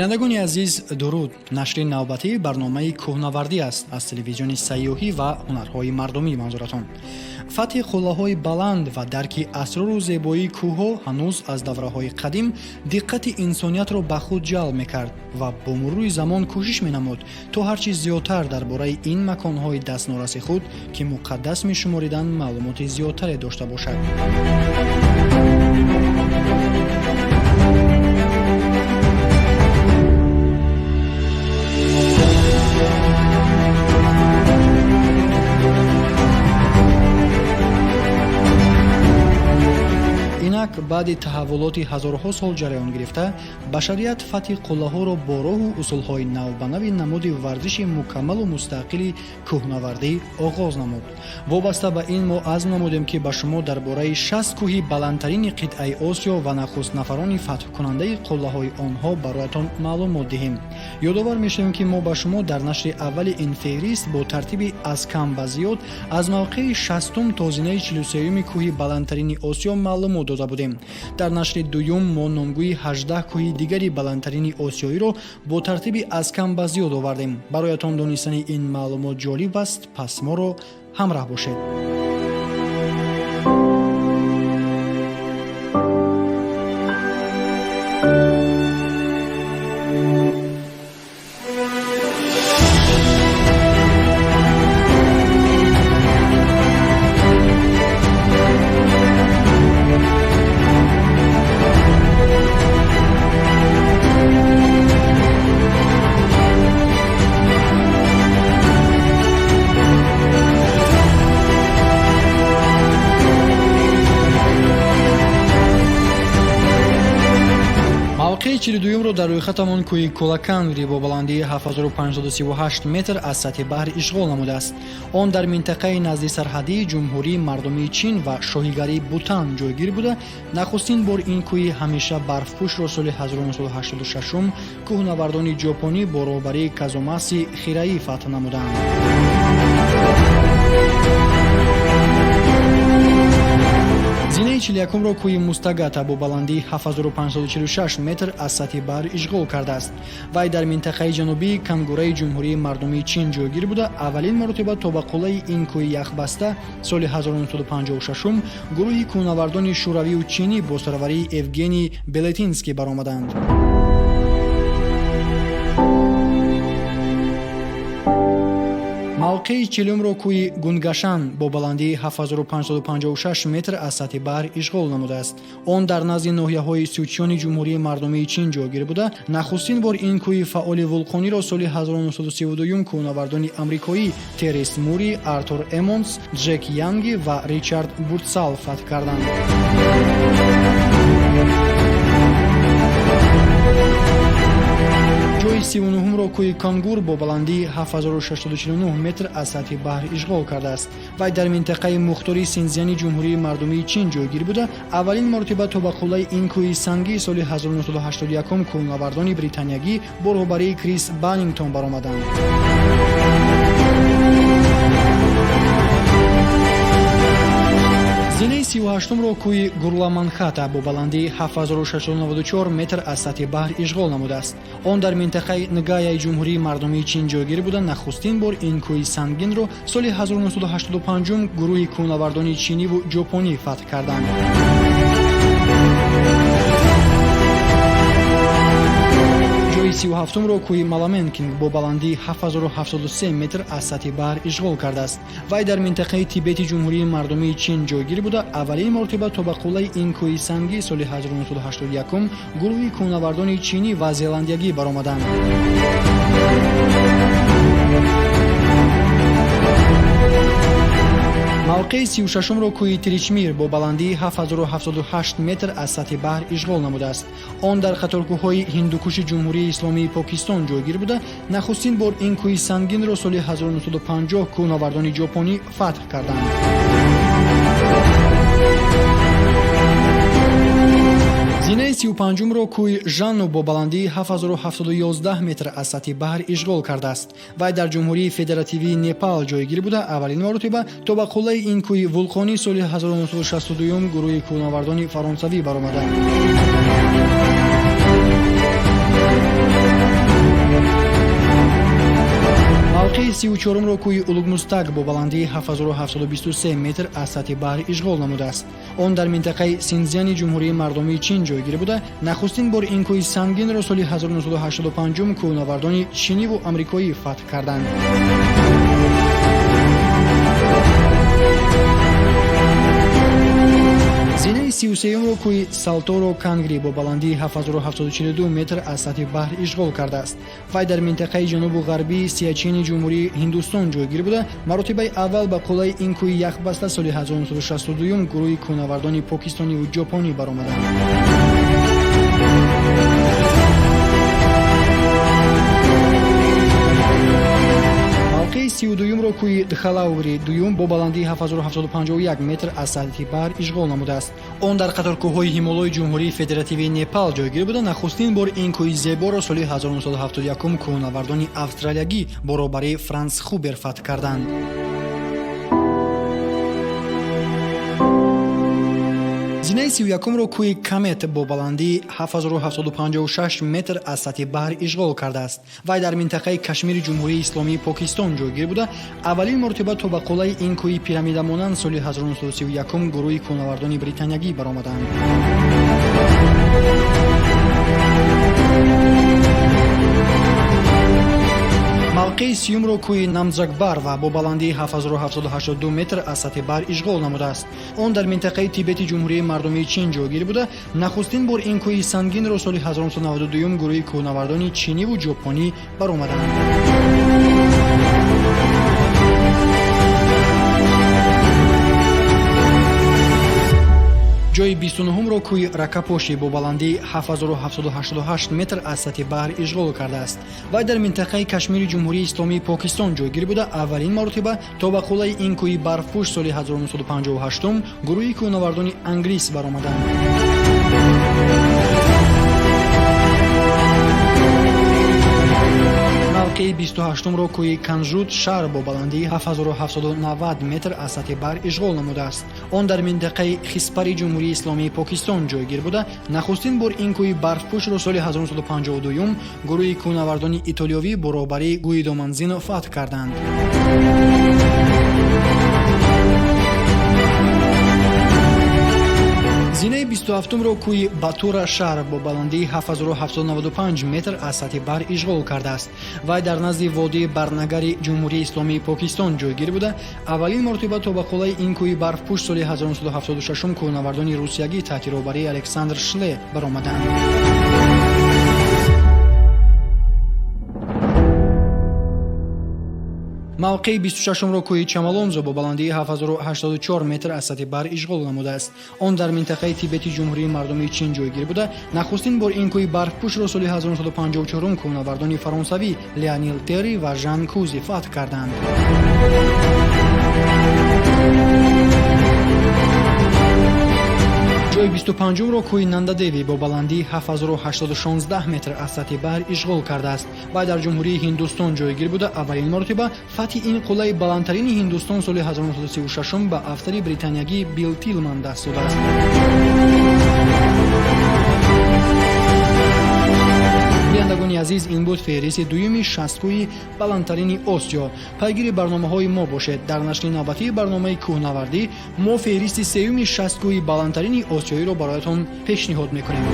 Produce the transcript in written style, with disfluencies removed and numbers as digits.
Бинандагони азиз, дуруд. Нашри навбатии барномаи кӯҳнавардӣ аст аз телевизиони сайёҳӣ ва ҳунарҳои мардумӣ манзуратон. Фатҳи қуллаҳои баланд ва дарки асрору зебоии кӯҳҳо ҳанӯз аз давраҳои қадим диққати инсониятро ба худ ҷалб мекард ва бо мурури замон кӯшиш менамуд, то ҳарчи зиёдтар дар бораи ин маконҳои дастнораси худ, ки муқаддас мешумориданд, маълумоти зиёдтаре дошта бошад. Инак, баъди таҳаввулоти ҳазорҳо сол ҷараён гирифта, башарият фатҳи қуллаҳоро бо роҳу усулҳои навбанави намуди варзиши мукаммалу мустақили кӯҳнавардӣ оғоз намуд. Вобаста ба ин мо азм намудем, ки ба шумо дар бораи 60 кӯҳи баландтарини қитъаи Осиё ва нахуст нафарони фатҳкунандаи қуллаҳои онҳо бароятон маълумот диҳем. Ёдовар мешавем, ки мо ба шумо дар нашри аввали ин феҳрист бо тартиби аз кам ба зиёд аз мавқеи 60-ум то зинаи 43-юми кӯҳи баландтарини Осиё маълумот дода будем. Дар нашри дуюм мо номгӯи 18 кӯҳи дигари баландтарини осиёиро бо тартиби аз кам ба зиёд овардем. Бароятон донистани ин маълумот ҷолиб аст, пас моро ҳамраҳ бошед. Мавқеи 42-юмро дар рӯйхатамон кӯҳи Колакангри бо баландии 7538 метр аз сатҳи баҳр ишғол намудааст. Он дар минтақаи назди сарҳадии Ҷумҳурии Мардумии Чин ва шоҳигарии Бутан ҷойгир буда, нахустин бор ин кӯҳи ҳамеша барфпӯшро соли 1986 кӯҳнавардони ҷопонӣ бо роҳбарии Казумаси Хираӣ фатҳ намуданд. Зинаи 41-умро кӯҳи Мустагата бо баландии 7546 метр аз сатҳи баҳр ишғол кардааст. Вай дар минтақаи ҷанубии Кангураи Ҷумҳурии Мардумии Чин ҷойгир буда, аввалин маротиба то ба қуллаи ин кӯҳи яхбаста соли 1956 гурӯҳи кӯҳнавардони шӯравию чинӣ бо сарварии Евгений Белетинский баромаданд. Мавқеи 40-умро кӯҳи Гунгашан бо баландии 7556 метр аз сатҳи баҳр ишғол намудааст. Он дар назди ноҳияҳои Сючони Ҷумҳурии Мардумии Чин ҷойгир буда, нахустин бор ин кӯҳи фаъоли вулқониро соли 1932 кӯҳнавардони амрикоӣ Террис Мури, Артур Эмонс, Ҷек Янги ва Ричард Буртсал фатҳ карданд. Ҷои 39-умро кӯҳи Кангур бо баландии 7649 метр аз сатҳи баҳр ишғол кардааст. Вай дар минтақаи мухтори Синзяни Ҷумҳурии Мардумии Чин ҷойгир буда, аввалин маротиба то ба қуллаи ин кӯҳи сангӣ соли 1981 кӯҳнавардони британиягӣ бо роҳбарии Крис Баннингтон баромаданд. Зинаи 38-умро кӯҳи Гурламанхата бо баландии 7694 метр аз сатҳи баҳр ишғол намудааст. Он дар минтақаи Нгаяи Ҷумҳурии Мардумии Чин ҷойгир буда, нахустин бор ин кӯҳи сангинро соли 1985 гурӯҳи кӯҳнавардони чиниву ҷопонӣ фатҳ карданд. Ҷои 37-умро кӯҳи Маламенкинг бо баландии 7073 метр аз сатҳи баҳр ишғол кардааст. Вай дар минтақаи Тибети Ҷумҳурии Мардумии Чин ҷойгир буда, аввалин маротиба то ба қуллаи ин кӯҳи сангӣ соли 1981 гурӯҳи кӯҳнавардони чинӣ ва зеландиягӣ баромаданд. Мавқеи 36-умро кӯҳи Тричмир бо баландии 7078 метр аз сатҳи баҳр ишғол намудааст. Он дар қаторкӯҳҳои Ҳиндукуши Ҷумҳурии Исломии Покистон ҷойгир буда, нахустин бор ин кӯҳи сангинро соли 1950 кӯҳнавардони ҷопонӣ фатҳ карданд. Зинаи 35-умро кӯҳи Жанну бо баландии 7711 метр аз сатҳи баҳр ишғол кардааст. Вай дар Ҷумҳурии Федеративии Непал ҷойгир буда, аввалин маротиба то ба қуллаи ин кӯҳи вулқонӣ соли 1962 гурӯҳи кӯҳнавардони фаронсавӣ баромаданд. 34-умро кӯҳи Улугмузтаг бо баландии 7723 метр аз сатҳи баҳр ишғол намудааст. Он дар минтақаи Синзяни Ҷумҳурии Мардумии Чин ҷойгир буда, нахустин бор ин кӯҳи сангинро соли 1985 кӯҳнавардони чиниву амрикоӣ фатҳ карданд. Зинаи 33-умро кӯҳи Салторо Кангри бо баландии 7742 метр аз сатҳи баҳр ишғол кардааст. Вай дар минтақаи ҷанубу ғарбии Сиячини Ҷумҳурии Ҳиндустон ҷойгир буда, маротибаи аввал ба қуллаи ин кӯҳи яхбаста соли 1962 гурӯҳи кӯҳнавардони покистониву ҷопонӣ баромаданд. Мавқеи 32-юмро кӯҳи Дхалаури дуюм бо баландии 7751 метр аз сатҳи баҳр ишғол намудааст. Он дар қаторкӯҳҳои Ҳимолои Ҷумҳурии Федеративии Непал ҷойгир буда, нахустин бор ин кӯҳи зеборо соли 1971 кӯҳнавардони австралиягӣ бо роҳбарии Франс Хубер фатҳ карданд. Зинаи 31-умро кӯҳи Камет бо баландии 7756 метр аз сатҳи баҳр ишғол кардааст. Вай дар минтақаи Кашмири Ҷумҳурии Исломии Покистон ҷойгир буда, аввалин маротиба то ба қуллаи ин кӯҳи пирамидамонанд соли 1931 гурӯҳи кӯҳнавардони британиягӣ баромаданд. Мавқеи 30-умро кӯҳи Намзакбарва бо баландии 7782 метр аз сатҳи баҳр ишғол намудааст. Он дар минтақаи Тибети Ҷумҳурии Мардумии Чин ҷойгир буда, нахустин бор ин кӯҳи сангинро соли 1992 гурӯҳи кӯҳнавардони чиниву ҷопонӣ баромаданд. Ҷои 29-умро кӯҳи Ракапоши бо баландии 7788 метр аз сатҳи баҳр ишғол кардааст. Вай дар минтақаи Кашмири Ҷумҳурии Исломии Покистон ҷойгир буда, аввалин маротиба то ба қуллаи ин кӯҳи барфпӯш соли 1958 гурӯҳи кӯҳнавардони англис баромаданд. Мавқеи 28-умро кӯҳи Канжут шаҳр бо баландии 7790 метр аз сатҳи баҳр ишғол намудааст. Он дар минтақаи Хиспари Ҷумҳурии Исломии Покистон ҷойгир буда, нахустин бор ин кӯҳи барфпӯшро соли 1952 гурӯҳи кӯҳнавардони итолиёвӣ бо роҳбарии Гуидо Манзино фатҳ карданд. Зинаи 27-умро кӯҳи Батура шаҳр бо баландии 7795 метр аз сатҳи баҳр ишғол кардааст. Вай дар назди водии Барнагари Ҷумҳурии Исломии Покистон ҷойгир буда, аввалин маротиба то ба қуллаи ин кӯҳи барфпӯш соли 1976 кӯҳнавардони русиягӣ таҳти роҳбарии Александр Шле баромаданд. Мавқеи 26-умро кӯҳи Чамалонзо бо баландии 7084 метр аз сатҳи баҳр ишғол намудааст. Он дар минтақаи Тибети Ҷумҳурии Мардумии Чин ҷойгир буда, нахустин бор ин кӯҳи барфпӯшро соли 1954 кӯҳнавардони фаронсавӣ Леонил Терри ва Жан Кузи фатҳ карданд. Ҷои 25-умро кӯҳи Нандадеви бо баландии 7816 метр аз сатҳи баҳр ишғол кардааст. Вай дар Ҷумҳурии Ҳиндустон ҷойгир буда, аввалин маротиба фатҳи ин қуллаи баландтарини Ҳиндустон соли 1936 ба афсари британиягӣ Билл Тилман даст додааст. Бинандагони азиз, ин буд феҳристи дуюми 60 кӯҳи баландтарини Осиё. Пайгири барномаҳои мо бошед. Дар нашри навбатии барномаи кӯҳнавардӣ мо феҳристи сеюми 60 кӯҳи баландтарини осиёиро бароятон пешниҳод мекунем.